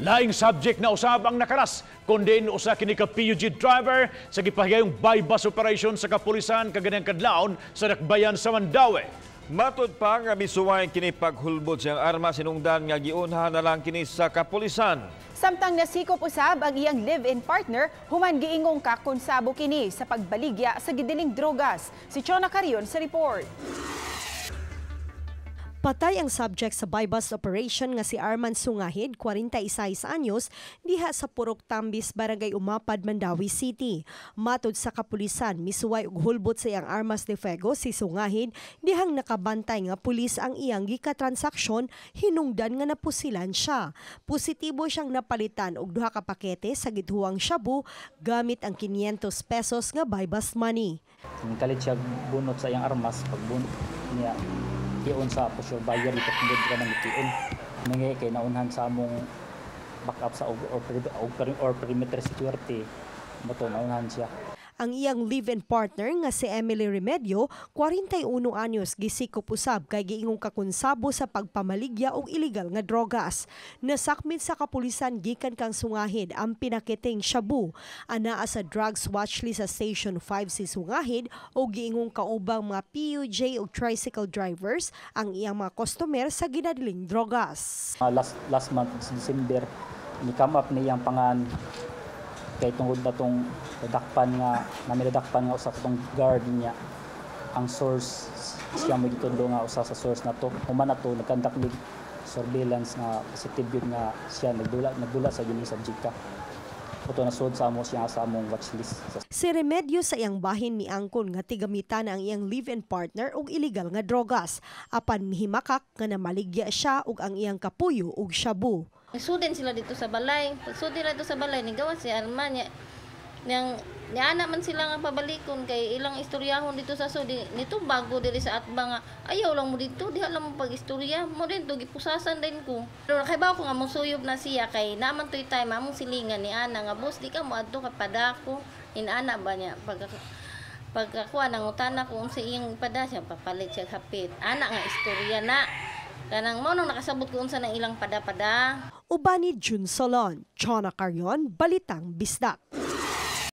Laing subject na usab ang nakaras, kundi usa kini ka PUJ driver sa gipahigayong buy-bust operation sa kapulisan kaganang kadlawon sa dakbayan sa Mandaue. Matud pa nga misuway kini paghulbot siyang armas, sinungdan nga giunhan na lang kini sa kapulisan. Samtang nasikop usab ang iyang live-in partner human giingong kakonsabo kini sa pagbaligya sa gidiling drogas. Si Chona Carion sa report. Patay ang subject sa buy-bust operation nga si Arman Sungahid, 46 anyos, diha sa Purok Tambis, Barangay Umapad, Mandaue City. Matod sa kapulisan, misuway og hulbot sa iyang armas de fuego si Sungahid dihang nakabantay nga pulis ang iyang gikatransaksyon, hinungdan nga napusilan siya. Positibo siyang napalitan og duha ka pakete sa gidhuwang shabu gamit ang 500 pesos nga buy-bust money. Kalit siya bunot sa iyang armas, pagbunot niya tion sa pusher buyer ito kung ka nang tion. Nangyay kay naunhan sa among backup sa or perimeter security mo to, naunhan siya. Ang iyang live-in partner nga si Emily Remedio, 41 anyos, gisikop usab kay giingong kakonsabo sa pagpamaligya og illegal nga drogas. Nasakmit sa kapulisan gikan kang Sungahid ang pinakiteng shabu. Anaa sa drugs watch list sa Station 5 si Sungahid o giingong kaubang mga PUJ o tricycle drivers ang iyang mga customer sa ginadiling drogas. Last last month, December, ni come up ni iyang pangan kay tungod na tong nadakpan nga nami nadakpan nga usa katong guard niya, ang source siya mo gitudlo nga usa sa source na to. Human na to, nagkandak mig surveillance nga positive yun nga siya nagdula nagdula sa yun sa Gcash Uto na sud sa amo siya sa among watchlist. Si Remedio sa iyang bahin miangkon nga tigamitan ang iyang live-in partner og illegal nga drogas, apan mihimakak nga namaligya siya ug ang iyang kapuyo og shabu. Suden sila dito sa balay. Pag suden dito sa balay, ni gawas si Arman niya. Niyang niana man sila nga pabalikon kay ilang istoryahon dito sa sudi nito bago diri sa atbang nga ayaw lang mo dito, diha lang mo pag-istorya mo din to, gipusasan din ko. Pero nakaibaw ko nga mosuyop na siya kay naman to'y time among silingan ni ana nga, "Boss, di ka mo adto kay padako inana ba niya." Pag pagkakuha nangutana ko unsa iyang pada siya, papalit siya hapit ana nga istorya na kanang mo nang nakasabot ko unsa nang ilang pada-pada. Uban ni June Solon, Chona Carion, Balitang Bisdak.